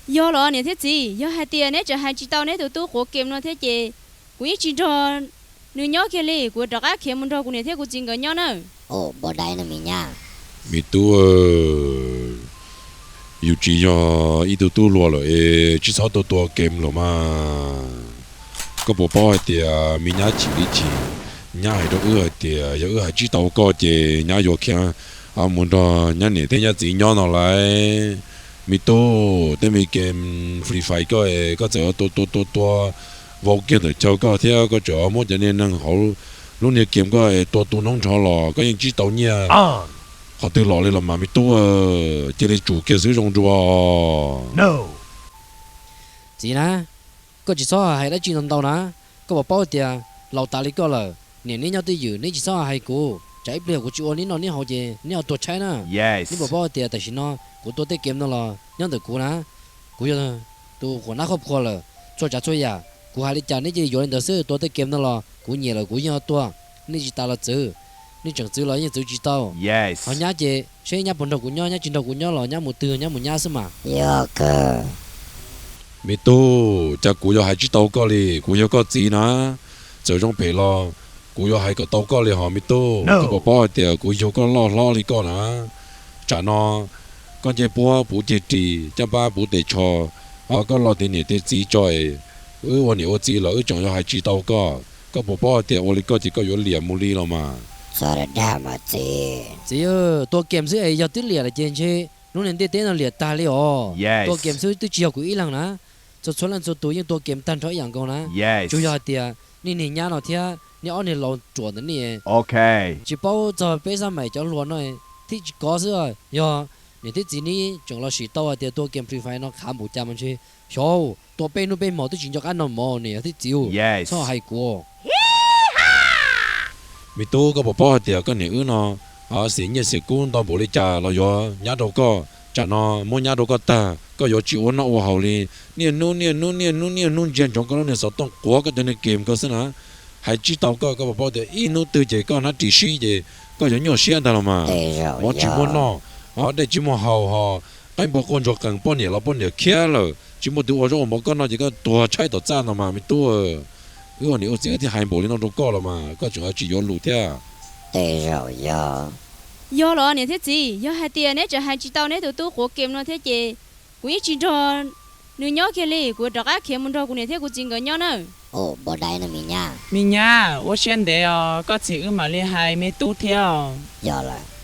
Yog los niam thiab txiv, yog hais tias neb tseem hais tsis tau neb tus tub quav kem no thiab ces kuv yeej tsis nrog nws nyob kiag li, kuv rov qab khiav mus nrog kuv niam thiab kuv txiv nkawd nyob nawb. Me tub, yus tsis yog ib tug tub hluas lawm es tsis txhob tua tua kem lawm mas. Koj puas paub hais tias me nyab chim li chim, nyab hais rau wb hais tias yog wb hais tsis tau koj ces nyab yuav khiav mus nrog nyab niam thiab nyab txiv nyob no lauj. Me tub, tej me kem Free Fire koj es koj txawm tua tua tua tua vau kiag ntawm chaw koj thiab koj tseem muab cov niag neeg hauv lub niag kem koj es tua tu noob nrho los koj yeej tsis tau nyiaj. Qhov twg los li los mas me tub, cia li tsum kiag xwb zoo dua. Txiv na, koj tsis txhob hais dab tsi ntau ntau na. Koj puas paub tias laus tas li koj lawm, niam neb nyob twj ywm, neb tsis txhob hais kuv, tsam ib pliag kuv tsis ua neb noj neb haus ces neb ho tuag tshaib na. Neb puas paub tias tam sim no kuv tua tej kem no los nyob ntawm kuv na, kuv yog tus quas nab qhob qhua lawm. Txhua tsav txhua yam kuv hais li cas neb cia li yuav li ntawd xwb. Tua tej kem no los kuv nyiam lawm kuv yeej ho tuag. Nej tsis tas los txwv, nej tseem txwv los yeej txwv tsis tau. Ho nyab ces seb nyab puas nrog kuv nyob, nyab tsis nrog kuv nyob los nyab mus twg nyab mus nyab xwb mas. Me tub, cas kuv yuav hais tsis tau koj li, kuv yog koj txiv na. Txawm zoo phem los kuv yuav hais kom tau koj li hos me tub. Koj puas paub hais tias kuv yug koj loj hlob li koj na? Tsam no koj ncej puab puv ceg ris, caj npab puv tes tsho, ho koj loj tiav niam tiav txiv tso es wb ua niam ua txiv los wb tseem yuav hais tsis tau koj. Koj puas paub hais tias ua li koj ces koj yuav liam mus li los mas. Txiv, tua kem xwb es yog twb liam lawm ces ntshe lub niag ntiaj teb no liam tag li os. Tua kem xwb twb tsis yog kuv ib leeg na, txhua txhua leej txhua tus yeej tua kem tag nrho ib yam nkaus na. Tsuas yog hais tias nej niag nyab no thiab nej ob niag laus ruam ntawm nej tsis paub txog peb xab maim cov hluas no thiaj tsis kov xwb. Yog niam thiab txiv neb tseem los sim tau hais tias tua kem Free Fire no qhav npaum cas mas ntshe xyov, tua peb hnub peb hmo twb tsis nco qab noj mov niam thiab txiv, txhob hais kuv. Me tub, koj puas paub hais tias koj niam wb no xiam nyiaj xiam kub ntau npaum li cas los yuav nyab rau koj. Tsam no muab nyab rau koj tag koj yuav tsis ua noj ua haus li. Niaj hnub niaj hnub niaj hnub niaj hnub ntsia ntsoov koj lub niag xov tooj quav koj cov niag kem koj xwb na. Hais tsis tau koj, koj puas paub tias ib hnub twg ces koj hnab ris sib ces koj yuav nyuaj siab ntag los mas. Mov tsis muaj noj, dej tsis muaj haus, ho qaib npua quaj ntsuag qees, poj niam los poj niam khiav lawm, tsis muaj tus ua zaub ua mov koj noj ces koj tuag tshaib tom txaj no mas me tub. Wb ua niam ua txiv wb thiaj hais npaum li no rau koj los mas koj tseem tsis yuav lus thiab. Yog los niam thiab txiv, yog hais tias neb tseem hais tsis tau neb tus tub quav kem no thiab ces kuv yeej tsis nrog nws nyob kiag li, kuv rov qab khiav mus nrog kuv niam thiab kuv txiv nkawd nyob nawb. Me nyab, ua siab ntev os, koj txiv wb mam li hais me tub thiab os.